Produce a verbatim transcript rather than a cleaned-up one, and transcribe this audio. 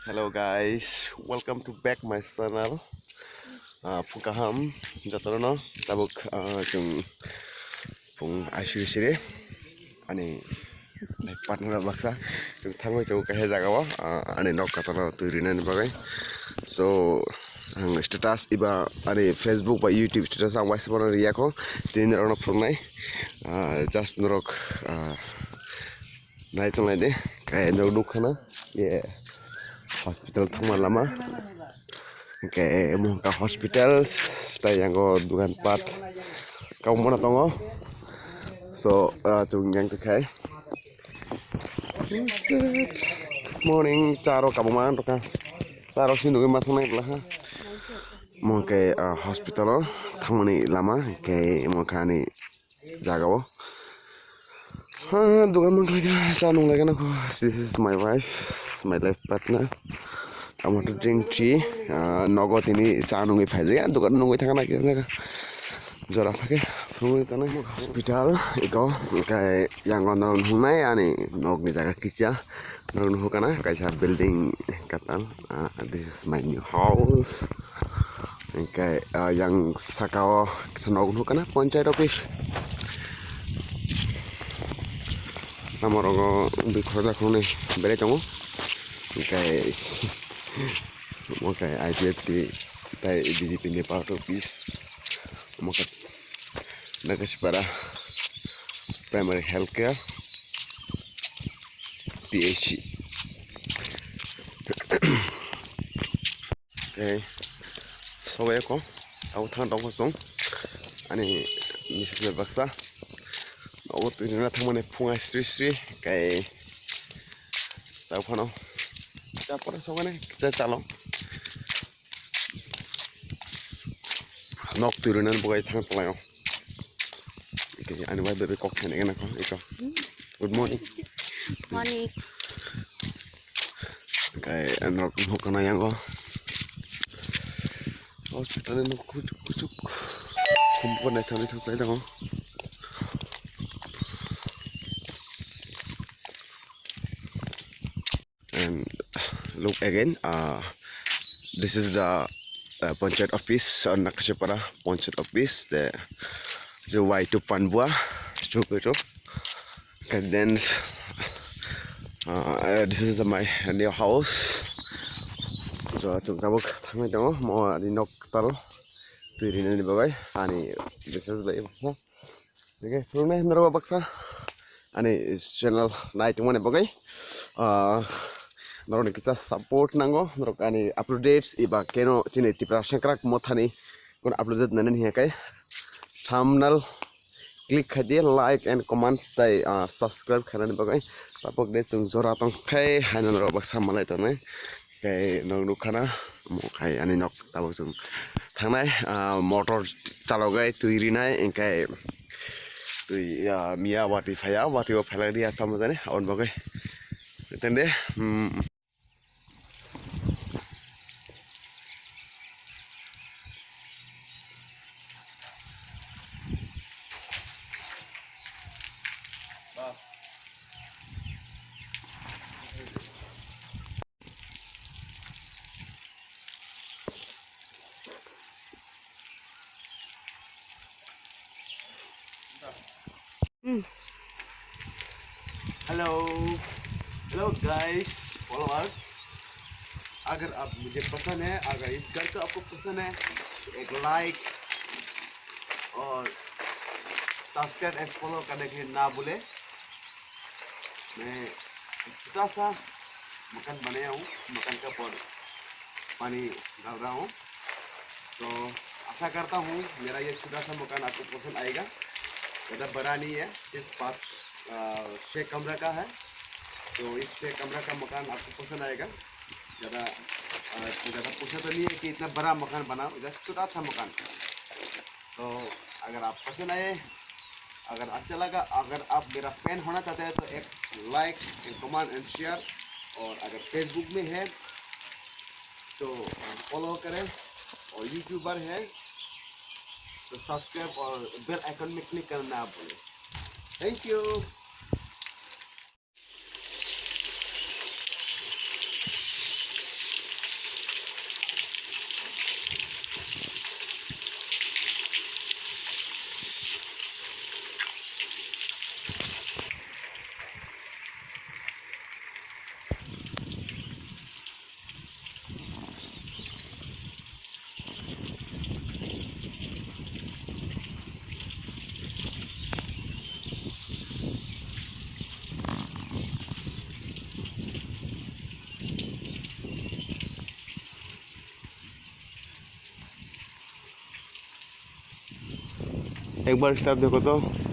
Hello guys, welcome to back my channel. Ah, phung kaham jotono tabuk, ah, chwng phung aisiri siri ani partner baksa chwng thangwi chwng kaisa jagao, ah, ani nok katalo twi rinani bagwi. So ang status iba ani Facebook ba YouTube status ang waisa bono riyakho, tini norokno phunuknai. Ah, just norok, ah, nai tonglai de, khe norok nukha na, ye hospital thangma lama, hwnkhe omo wngkha hospital, tei yango dogan pat kabangma no tongo. So, ah, chwng yang tongkha. Morning, cha rok kabangma wng tongkha. Cha rok sini nugwi ma thangnai bwla ha. Omo hwnkhe, ah, hospital o thangmani lama, hwnkhe omo wngkha ani jagao. Ah, dogan mangkhlaikha, cha nunglaikha nokho. This is my wife, my life partner. Amo to drink tea. Ah, nogo tini cha nungwi phaijak ya, dogan nungwi thangna khe jaga. Jora phakhe phunugwi tana hospital eko, hwnkhe yango norok nuknai ani nokni jaga kisa. Norok nuhukana kaisa building katal. Ah, this is my new house. Hwnkhe, ah, yang sakao kisa nok nuhukana panchayat office. Amo rogo bwkhorok khoroknwi belai tongo. Hwnkhe omo khe I P F T tei B J P ni party office. Omo khe Nakasipara Primary Health Care, P H C. Okay, sobai ko, abo thang dong kosong. Ani missus bai baksa. Obo twi rina thangmani phunga sri sri kai. Tao phano. Tapore sobai ne, cha chalo. Nok twi rwinani bagwi thang tonglai o. Ani bai bai kok thani gana ko eko. Good morning. Morning. Kai norok nuhukana yango. Hospital ni nok kuchuk kuchuk. Khum ko naithok naithok khlai tongo. And look again, uh, this is the, uh, Panchayat office, uh, Nakasipara Panchayat office, the, the Y two Panbua, Chukito. And then, uh, uh, this is my new house. So, chwng tabuk thangwi tongo, mo ani nok tal twi rinani bagwi, ani missus bai. Oke, khulumnai norok baksa ani channel nai tongmani bagwi, ah, norokni kisa support nango, norok ani updates eba keno chini Tipra Sengkrak Mothani kono update nani hiya kai thumbnail click khai di, like and comments tei, ah, subscribe khainani bagwi tabuk de chwng jora tong khai haino norok baksa malai tongnai. Khe nok nukhana, omo khai ani nok tabuk chwng thangnai, ah, motor chalogwi twi rinai, hwnkhe twi, ah, miya watwi phaiya, watwi o phailak riya tamo jani, aboni bagwi tende, hmm. Hello, hello guys, followers, अगर आप मुझे पसंद है, अगर इस घर को आपको पसंद है, तो एक लाइक और सब्सक्राइब एंड फॉलो करने के लिए ना भूले। मैं एक छोटा सा मकान बनाया हूँ, मकान का ऊपर पानी डाल रहा हूँ। तो आशा करता हूँ मेरा ये छोटा सा मकान आपको पसंद आएगा। ज़्यादा बड़ा नहीं है, सिर्फ पाँच, अ, छः कमरा का है। तो इस छः कमरा का मकान आपको पसंद आएगा। ज़्यादा, अ, ज़्यादा पूछा तो नहीं है कि इतना बड़ा मकान बनाओ, इधर छोटा सा मकान। तो अगर आप पसंद आए, अगर अच्छा लगा, अगर आप मेरा फैन होना चाहते हैं तो एक like and comment and share, और अगर फेसबुक में है तो फॉलो करें, और यूट्यूबर है तो सब्सक्राइब और बेल आइकन में क्लिक करना ना भूलें। Thank you. Ekbar start dekho to.